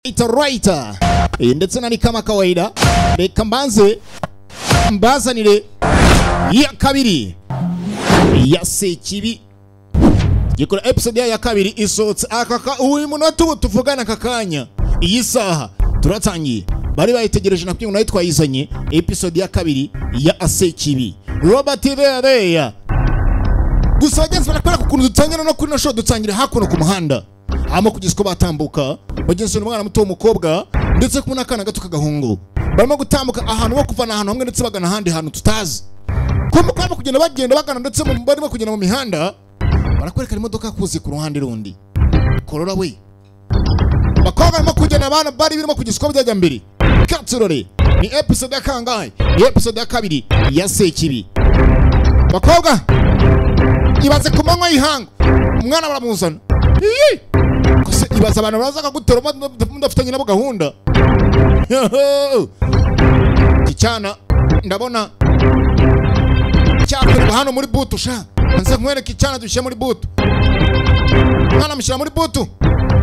Right. Ndetse na ni kama kawaida, reka mbanze mbazanire ya kabiri ya Sekibi. Gikora episode ya kabiri isohotse akaka uyu munota ubu tuvugana kakanya iyi saha turatangiye, bari bayitegereje na kugira ngo twayizanye episode ya kabiri ya Sekibi. Robert Reya gusa bagenzi barakora ukuntu dutangira no kuri no show dutangira hakuno ku muhanda hama kugeza ko batambuka bagenzi n'umwana muto w'umukobwa ndetse kumwe n'akana gato k'agahungu barimo gutambuka ahantu bo kuvana ahantu hamwe ndetse bagana ahandi hantu tutazi. Kumbe barimo kugenda bagenda bagana ndetse barimo kugenda mu mihanda barakwereka imodoka kuzi ku ruhande rundi korora we bakobwa barimo kugenda abana bari birimo kugeza ko byajya mbere. Katsurore ni episode ya kangahe? Ni episode ya kabiri ya Sekibi. Bakobwa ibaze ku manywa y'ihangu umwana baramuzana. Iyi kose ibaze abantu baza kagutera mudafitanye nabo gahunda. Kicyana ndabona cyakorwa hano muri butu sha. Nze nkwereke icyana dushyira muri butu. Mwana mushyira muri butu.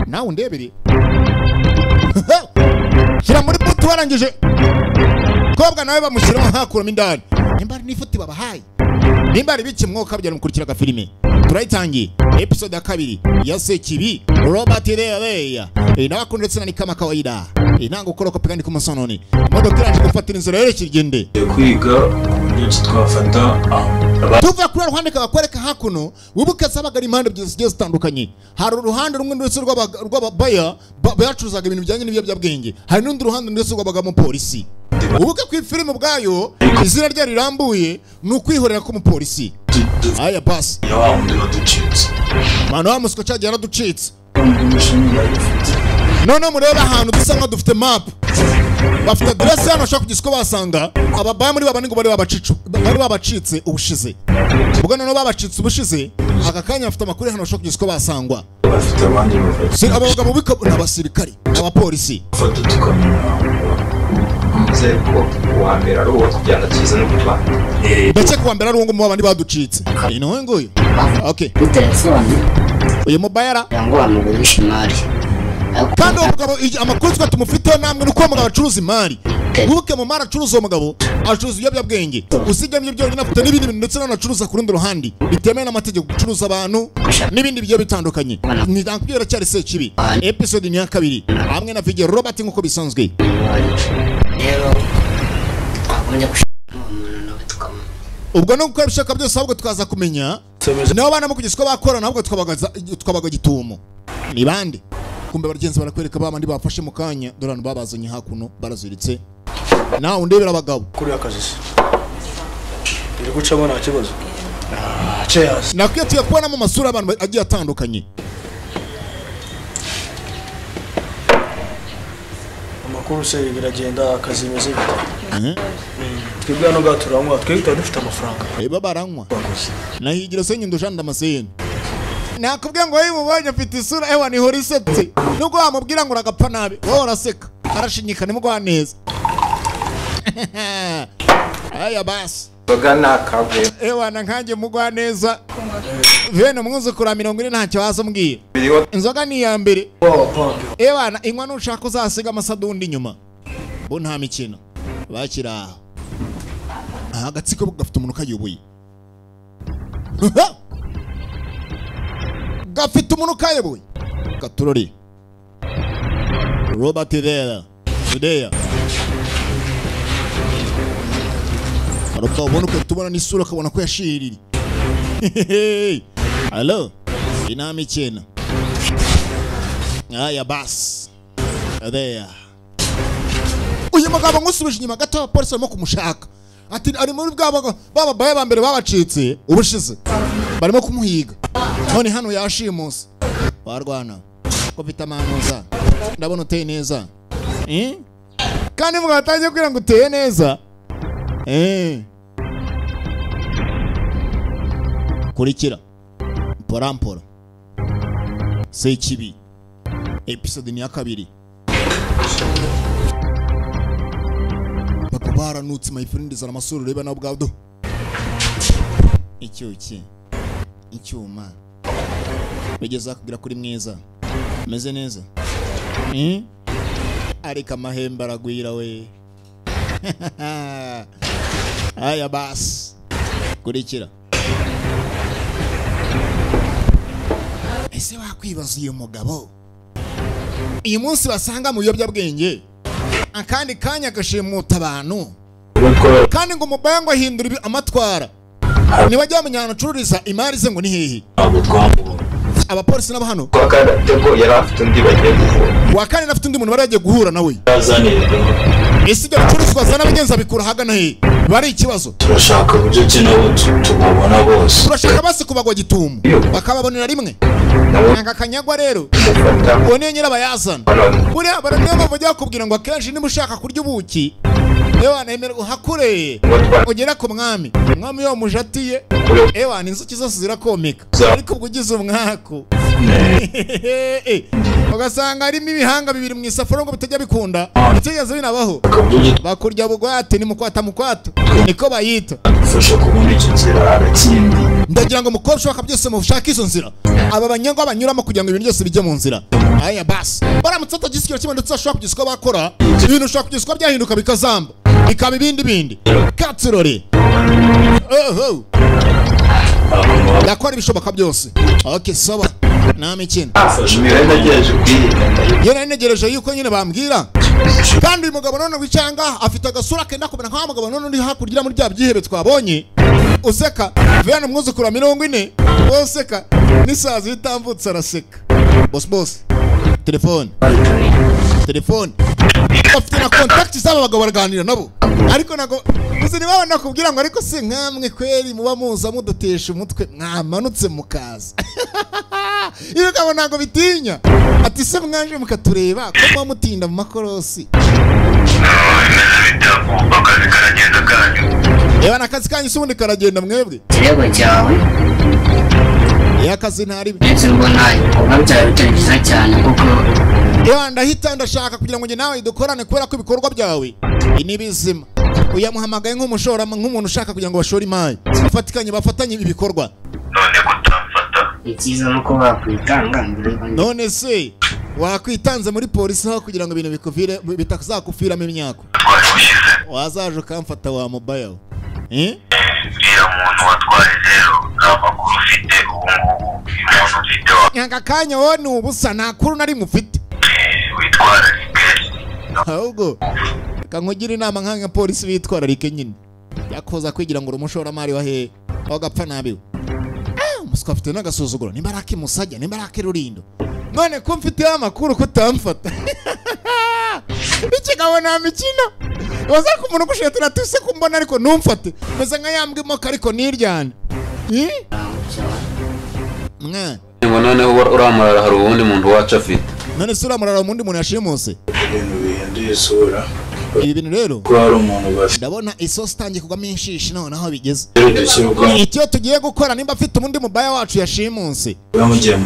Nawe ndebere. Shyira muri butu warangije. Kobwa nawe bamushyiramo hakuramo indani. Nimba ari n'ifuti babahaye. Nimba ari biki mwoka byara mukurikira gafilime. Turayitangiye episode ya kabiri ya Sekibi. Robert Reya nawe ndetse na ni kama kawaida inango ukora ko pigandi ku musononi imodoka iraje gufatira inzira yerekeye igende kwiga uburyo twafata tuva kuri ruhande kabakwereka hakuno wibuke sabaga impande zigiye zitandukanye. Hari uruhande rumwe ndetse rw'ababaya bacuruzaga ibintu bijyanye n'ibiyobyabwenge, hari n'undi ruhande ndetse rw'abagamo polisi. Ubuke ku filime ubwayo izina rye rirambuye ni ukwihorera k'umupolisi. Aya basi mwana wa musiko cyagiye yaraducitse. None mureba ahantu dusa nka dufite map bafite address hano bashaka kugeza uko basanga ababaya muri babandi ngo bari babacitse ubushize. Ubwo none babacitse ubushize aka kanya bafite amakuru hano bashaka kugeza uko basangwa. Bafite abandi bafite abagabo biko n'abasirikari abapolisi. Ndetse kuwa mbere ari uwo mu babandi baducitse. Ni nguyu. Okay. Uyu mubayara ngo amugurisha imari. Kandi uwo mugabo amakuru twa tumufiteho namwe nuko uwo mugabo acuruza imari. Wibuke mu mari acuruza uwo mugabo acuruza ibiyobyabwenge. Usibye ibyo byonyine afite n'ibindi bintu ndetse n'anacuruza ku rundi ruhande bitemewe n'amategeko, gucuruza abantu n'ibindi bigiye bitandukanye. Ni nakubwira cyari Sekibi. Episode ni ya kabiri hamwe na Vigero Robert nkuko bisanzwe. Rero twagombye gushaka umuntu nawe tukamenya. Ubwo no gukora ibishaka byose ahubwo tukaza kumenya nabo bana mu kugeza uko bakora nabwo twabaga gitumo. Ni bande? Kumbe bagenzi barakwereka babandi bafashe mu kanya dore abantu babazanye hakuno baraziritse. Nawe ndebera abagabo. Kuri akazi se. Iri gucamo nta kibazo. Cheers. Nakwiye tuye kubona mu masura abantu agiye atandukanye. Amakuru se biragenda akazi imeze bite? Twebwe hano gaturanywa twebwe dufite amafaranga. Eba baranywa. Nahigira se nyindo janda amaseni. Nakubwiye ngo uyu mubonye afite isura ewa ni horisetse. Nubwo wamubwira ngo uragapfa nabi, wowe uraseka. Arashinyika nimugwa neza. Aya basi. Bagana kagwe. Ewa na nkanjye mugwa neza. Vene umwuzukuru wa 40 ntacyo waza umbwira. Inzoga ni iya mbere. Ewa na inywa nushaka uzasiga amasadundi inyuma. Bo nta mikino. Bakira aho. Aha agatsiko gafite umuntu kayoboye. Gafite umuntu kayoboye. Gaturori. Robert Reya. Today. Aruka ubona uko tubona n'isura akabona ko yashiriri. Hello. Inami chena. Aya basi. There. Uyu mugabo ngusubije inyuma gato abapolisi barimo kumushaka. Ati ari muri bwa baba baye ba mbere babacitse ubushize. Barimo kumuhiga. None hano yashimuse. Barwana. Ko mfite amanuza. Ndabona uteye neza. Kandi mugabo atangiye kugira ngo uteye neza. Kurikira. Mpora mpora. Sekibi. Episode ni ya kabiri. Papa baranutse my friend zana amasura ureba nawe ubwabwo. Icyuki. Icyuma. Bigeza kugira kuri mwiza. Meze neza. Ariko amahembe aragwira we. Aya basi kurikira. Ese wakwibaza uyu mugabo uyu munsi basanga mu biyobyabwenge akandi kanya agashimuta abantu, kandi ngo umubango ahindura amatwara, ntibajya bamenya ahantu acururiza imari ze ngo ni hehe. Abapolisi nabo hano wa kane afite undi muntu bari bagiye guhura nawe. Ese ibyo bicuruzwa azana abagenzi abikura ahagana hehe? Bari ikibazo. Turashaka uburyo ki nabo tubabona bose. Turashaka basi kubagwa gitumo bakababonera rimwe. Aka kanyagwa rero uwo niyo nyirabayazana. Buriya niyo mpamvu bajya bakubwira ngo akenshi niba ushaka kurya ubuki ewana emera uhakure ugera ku mwami. Umwami iyo mujatiye ewana inzuki zose zirakomeka, ariko ubwo ugize umwaku ugasanga harimo ibihanga bibiri mu isafuriya ngo bitajya bikunda, bitigeze binabaho, bakurya bugwate ni mukwata mukwata niko bayita. Ndagira ngo mukore ushaka byose mushake izo nzira aba banyangwa banyuramo kugira ngo ibintu byose bijye mu nzira. Aya basi baramutse batagize ikintu kimwe ndetse bashobora kugeza uko bakora ibintu, ushobora kugeza uko byahinduka bikazamba bikaba ibindi bindi. Katsurori oho yakora ibishoboka byose. Okay sawa nta mikino. Iyo nari ntegereje yuko nyine bambwira. Kandi uyu mugabo none wicanga afite agasura kenda kumera nka mugabo none uri hakurya muri bya byihebe twabonye useka vena umwuzukuru wa 40 useka n'isazi itambutse araseka. Boss boss telefone telefone bafite na contact z'aba bagabo baraganira nabo, ariko nago uzi niba nakubwira ngo ariko se nkamwe kweri muba muza mudutesha umutwe mwamanutse mukaza. Ibi kabo ntago bitinya ati se mwaje mukatureba ko muba mutinda mu makorosi. Eba nakazi kanyu se ubundi karagenda mwebwe. Ikirego cyawe yakazi ntari ndetse mbona ibikorwa byawe bitari byiza cyane kuko ewa ndahita ndashaka kugira ngo njye nawe dukorane kubera ko ibikorwa byawe ni bizima. Uyamuhamagaye nk'umushora nk'umuntu ushaka kugira ngo bashore imari bafatikanye bafatanye ibikorwa. None kutamfata icyiza nuko wakwitanga mbere. None se wakwitanze muri polisi aho kugira ngo ibintu bikuvire bitazakufiramo imyaka. Wazaje ukamfata wa mobile eh uriya muntu watwaye rero nta makuru ufite ubu ngubu. Umuntu ufite wa nyanga kanya wowe ni ubusa nta kuru nari mufite. Witwararike ahubwo kankugira inama nkanga polisi bitwararike nyine yakoza kwigira ngo umushoramari wa hehe wagapfa nabi. Umuswa afite n'agasuzuguro nimba ari akimusajya nimba ari akirurindo. None ko mfite amakuru kutamfata ikigabo nta mikino waza ku muntu gushetera tuse kumbona ariko numfate meze nka yambwe moka ariko niryane. Mwana ngo none uramurara hari uwundi muntu wacu afite. None se uramurara undi muntu yashimuse ibintu bihinduye isura. Ibi bintu rero ko hari umuntu bafite ndabona isosi itangiye kugwamo inshishi noneho bigeze. Icyo tugiye gukora nimba afite undi mubaya wacu yashimunse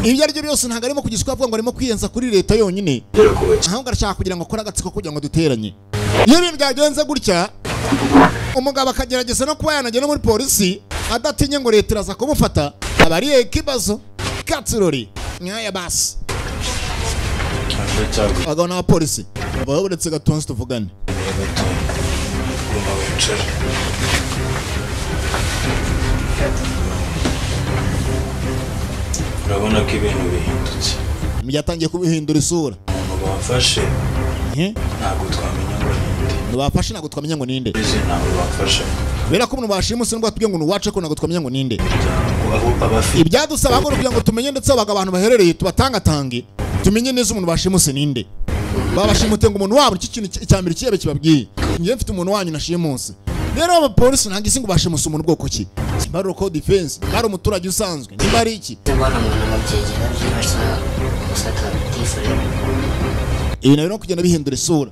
ibyo ari byo byose ntabwo arimo kugiswa avuga ngo arimo kwiyenza kuri leta yonyine, ahubwo arashaka kugira ngo akore agatsiko kugira ngo duteranye. Iyo ibintu byagenze gutya umugabo akagerageza no kuba yanajya no muri polisi adatinye ngo leta iraza kumufata, aba ari ikibazo. Katsurori nkaya basi abagabo n'abapolisi baburetse gatonze tuvugane. Urabona ko ibintu bihindutse, byatangiye kubihindura isura. Umuntu bafashe ntabwo twamenya ngo ninde. Bafashe ntabwo twamenya ngo ninde. Ntabwo bafashe kubera ko umuntu bashimuse nubwo atubwiye ngo ni uwacu ariko ntabwo twamenya ngo ninde. Ibyadusaba ngo kugira ngo tumenye ndetse abaga abantu baherereye tubatangatange tumenye neza umuntu bashimuse ninde. Babashimute ngo umuntu wabo iki kintu icya mbere kiyebe kibabwiye ngiye mfite umuntu wanyu nashimuse. Rero abapolisi ntabwo isi ngo bashimuse umuntu bwoko ki, nimba ari uko defense, nimba ari umuturage usanzwe, nimba ari iki. Ibintu biri kugenda bihindura isura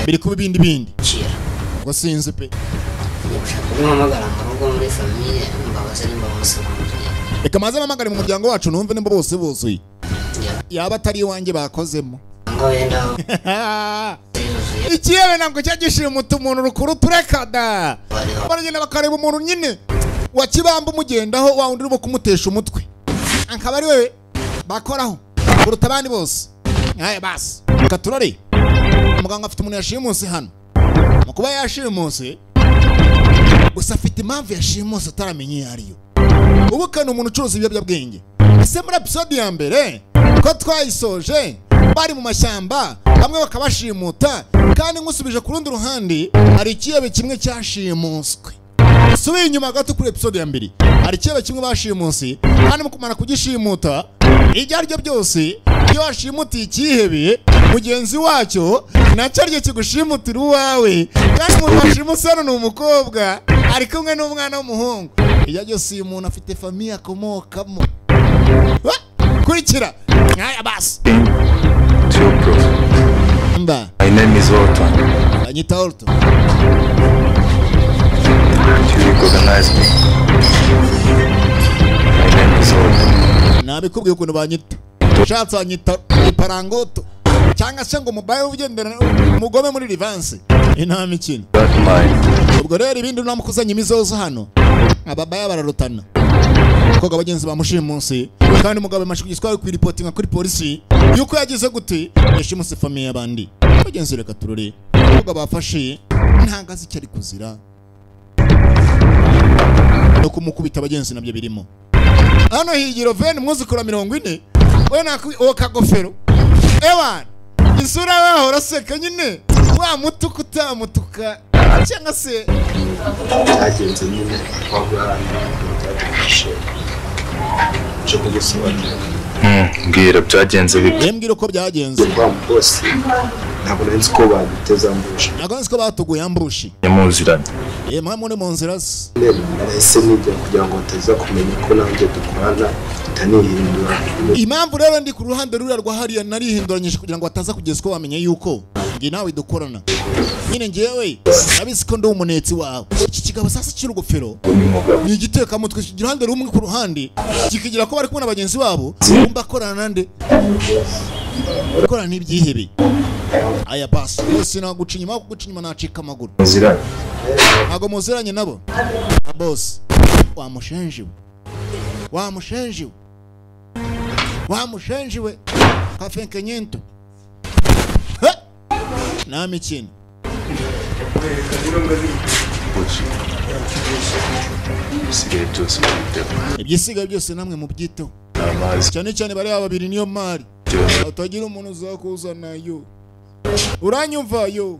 biri kuba ibindi bindi ngo sinzi pe. Reka maze mpamagare mu muryango wacu numve nimba bose buzuye, yaba atari iwanjye bakozemo. Ikiyebe ntabwo cyagishimuta umuntu rukuru tureka da. Baragenda bakareba umuntu nyine wa kibamba umugendaho wa wundi urimo kumutesha umutwe akaba ari wewe bakoraho kuruta abandi bose. Aya basi reka turore Muganga afite umuntu yashimuse hano. Mu kuba yashimuse gusa afite impamvu yashimuse ataramenye iyo ariyo. Ubu kandi umuntu ucuruza ibiyobyabwenge. Ese muri episode ya mbere ko twayisoje bari mu mashyamba bamwe bakabashimuta, kandi nkusubije ku rundi ruhande hari ikiyebe kimwe cyashimuswe. Subiye inyuma gato kuri episode ya mbere hari ikiyebe kimwe bashimusi, kandi mu kumara kugishimuta ibyo aribyo byose iyo washimutiye ikihebe mugenzi wacyo nacyo aryo kigushimutira uwawe, kandi umuntu washimuse hano ni umukobwa ari kumwe n'umwana w'umuhungu. Ibyo byose uyu muntu afite famiye akomokamo. Kurikira nkaya basi. Mba. My name is Orton. Anyita Orton. Do you recognize me? My name is Orton. Nabikubwiye ukuntu banyita. Ushatse wanyita iparangoto cyangwa se ngo mubaye ugendera mugome muri rivanse. Inama ikino. Ubwo rero ibindi namukuzanye imizozo hano. Ababaya bararutana. Koga bagenzi bamushimunsi kandi mugabe mashikiswa ku reportinga kuri polisi yuko yagize gute yashimuse famiye abandi. Bagenzi reka turore. Koga bafashe ntangazi icyo ari kuzira. No kumukubita abagenzi nabyo birimo. Hano higiro ven mwuzukura 40 we naku okagofero. Ewan isura waho raseka nyine wa mutuka utamutuka cyangwa se byagenze nyine twagurana byadufashe cyo kugusobanurira. Mbwira byagenze bite? Mbwira uko byagenze. Kwa boss ntabwo nzi ko baduteza ambushi. Ntabwo nzi ko batuguye ambushi. Nyamuziranye. Mwa muri mu nzira se. Nahise nijya kugira ngo bataza kumenya ko nanjye dukorana tutanihindura. Impamvu rero ndi ku ruhande ruriya rwa hariya narihinduranyije kugira ngo bataza kugeza ko bamenye yuko nge nawe dukorana. Nyine ngewe nabizi ko ndi umunetsi wawe. Iki kigabo sasa cy'urugofero ni igitekamutwe kigira uruhande rumwe ku ruhande kikigira ko bari kumwe na bagenzi babo kumba akorana nande akorana n'ibyihebe. Aya basi bose naguca inyuma, kuguca inyuma nacika amaguru. Ntago muziranye nabo. Boss wamushenjiwe. Wamushenjiwe. Wamushenjiwe. Kafenke nyento. Nami chini. Ibyisigaye byose namwe mubyiteho. Cyane cyane bari babiri niyo mari. Atagira umuntu uzakuzana yo. Uranyumva yo.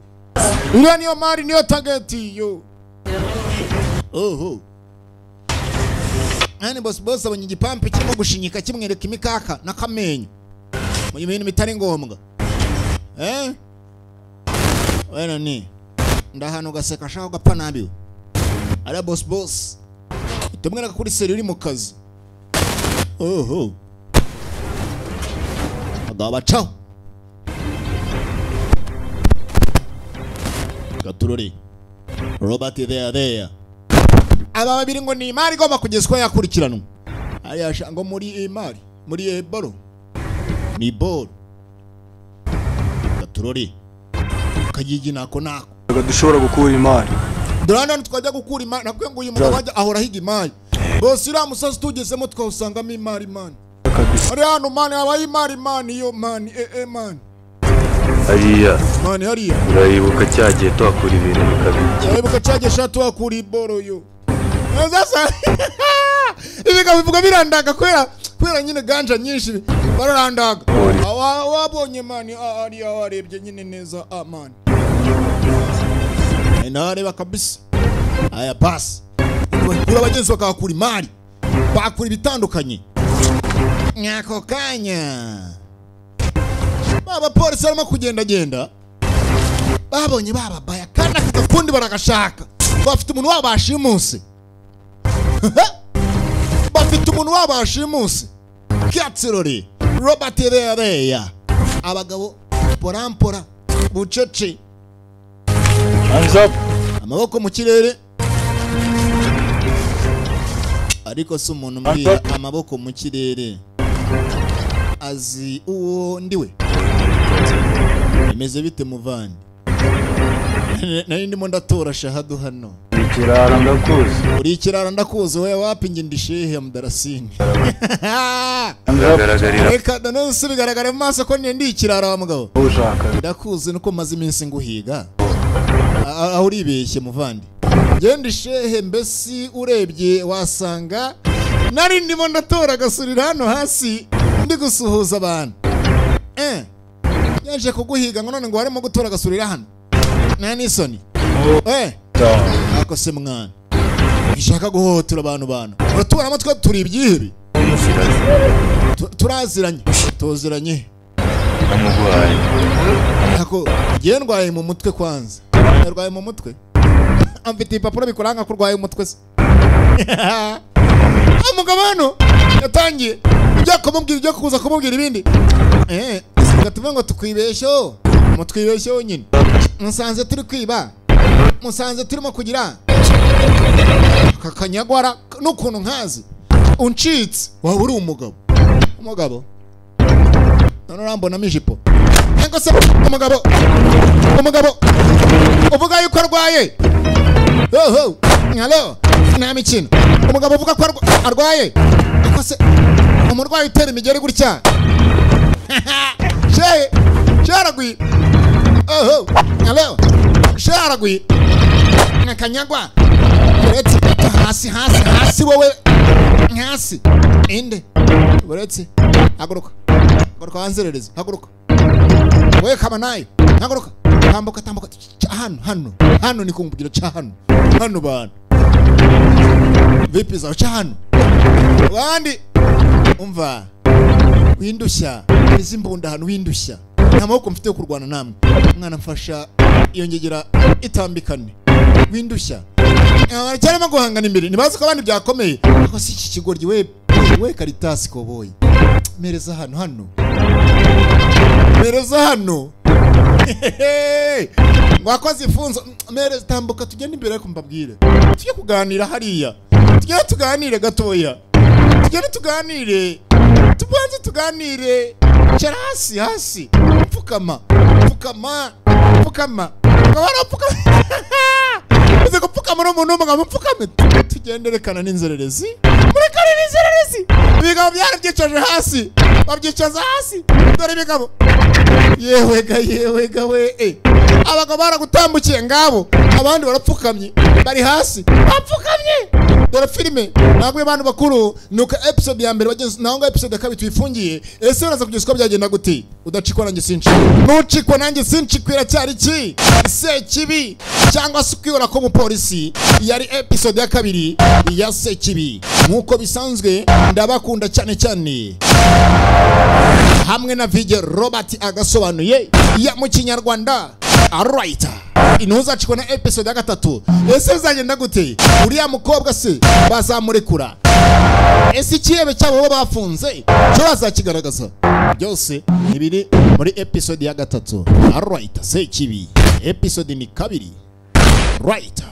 Uriya niyo mari niyo target yo. Oho. Ani boss boss abonye igipampe kirimo gushinyika kimwereka imikaka n'akamenyo. Mu bintu bitari ngombwa. Wena ni ndahano gaseka shaka gapfa nabi. Ara boss boss. Tumwereka kuri seri uri mu kazi. Oho. Agaba ciao. Gaturori. Robert there. Aba babiri ngo ni imari igomba kugezwa yakurikiranwa. Ayasha ngo muri imari, muri eboro. Ni boro. Gaturori. Kagigi nako nako. Dushobora gukura imari. Durana twajya gukura imari nakwe ngo uyu mugabo ajya ahora higa imari. Boss ira musozi tugezemo twawusangamo imari man. Ari hano man abaye imari man yo man man. Hariya. Man hariya. Urayibuka cyagiye twakura ibintu bikabiki. Urayibuka cyagiye sha twakura iboro yo. Sasa ibiga bivuga birandaga kwera nyine ganja nyinshi bararandaga. Wabonye man hariya warebye nyine neza man. Nareba kabisa. Aya basi. Kura abagenzi bakakura imari. Bakura ibitandukanye. Nyako kanya. Baba polisi barimo kugenda genda. Babonye baba baya kana kagakundi baragashaka. Bafite umuntu wabashimuse. Bafite umuntu wabashimuse. Katsirori Robert Reya. Abagabo porampora bucece. Hands up. Amaboko mu kirere. Ariko si umuntu mbwira amaboko mu kirere azi uwo ndiwe. Bimeze bite muvandi? Nari ndimo ndatora shahadu hano. Ikirara ndakuzi. Uri ikirara ndakuzi we wapi nge ndi shehe ya mudarasini. Reka none bigaragara mu maso ko ndi ikirara wa mugabo. Ndakuzi nuko maze iminsi nguhiga. Aho uribeshye muvandi. Nge ndi shehe mbesi urebye wasanga nari ndimo ndatora agasurira hano hasi ndi gusuhuza abantu. Yaje kuguhiga ngo none ngo harimo gutora agasurira hano. Nta nisoni. Ako se mwana. Ishaka guhohotura abantu. Uratura amatwi turi ibyihebe. Turaziranye. Tuziranye. Amugwaye. Ako ngiye ndwaye mu mutwe kwanza. Ndwaye mu mutwe. Amfite ipapuro bikuranga ko urwaye umutwe se. Umugabo hano yatangiye ibyo kumubwira ibyo kuza kumubwira ibindi. Gatuvuga ngo tukwibesho. Mutwibesho nyine. Musanze turi kwiba. Musanze turimo kugira kakanyagwara n'ukuntu nkazi uncitse waba uri umugabo. Umugabo none urambona ijipo cyangwa se umugabo uvuga yuko arwaye. Oho halo nta mikino. Umugabo uvuga ko arwaye ariko se umurwayi utera imigeri gutya. Shehe sharagwi. Oho halo sharagwi nakanyagwa. Uretse hasi hasi hasi wowe hasi inde uretse haguruka haguruka wanzerereze haguruka we kama nayo haguruka tambuka tambuka hano hano hano ni kumbwira cha hano hano bana vipi za cha hano wandi umva windushya izimbunda hano windushya nta maboko mfite yo kurwana namwe mwana mfasha iyo ngegera itambikane windushya cyarimo guhangana imbere nibazi ko abandi byakomeye ariko si iki kigoryi we Karitasi koboyi mereza hano hano mereza hano ngwakoze ifunzo mereza tambuka tugende imbere ariko mbabwire tujye kuganira hariya tujye tuganire gatoya tujye tuganire tubanze tuganire cara hasi hasi pfukama pfukama pfukama pfukama uze gupfukama n'umuntu w'umugabo mpfukame tugenderekana n'inzererezi murekane n'inzererezi ibigabo byarabyicaje hasi babyicaza hasi dore ibigabo yewega yewega we abagabo baragutambukiye ngabo abandi barapfukamye bari hasi bapfukamye dore filime ntabwo abantu bakuru nuko episode ya mbere bageze naho ngo episode ya kabiri tuyifungiye. Ese uraza kugeza uko byagenda gute udacikwa nanjye sinci nucikwa nanjye sincikwira cyari iki Sekibi cyangwa se kwibura ko umupolisi yari episode ya kabiri ya Sekibi. Nkuko bisanzwe ndabakunda cyane cyane hamwe na VJ Robert agasobanuye ya mu Kinyarwanda. Alright, intuzacikwa na episode ya gatatu. Ese bizagenda gute uriya mukobwa se bazamurekura? Ese ikihebe cyabo bo bafunze cyo bazakigaragaza? Byose nibiri muri episode ya gatatu. Alright, Sekibi episode ni kabiri. Right.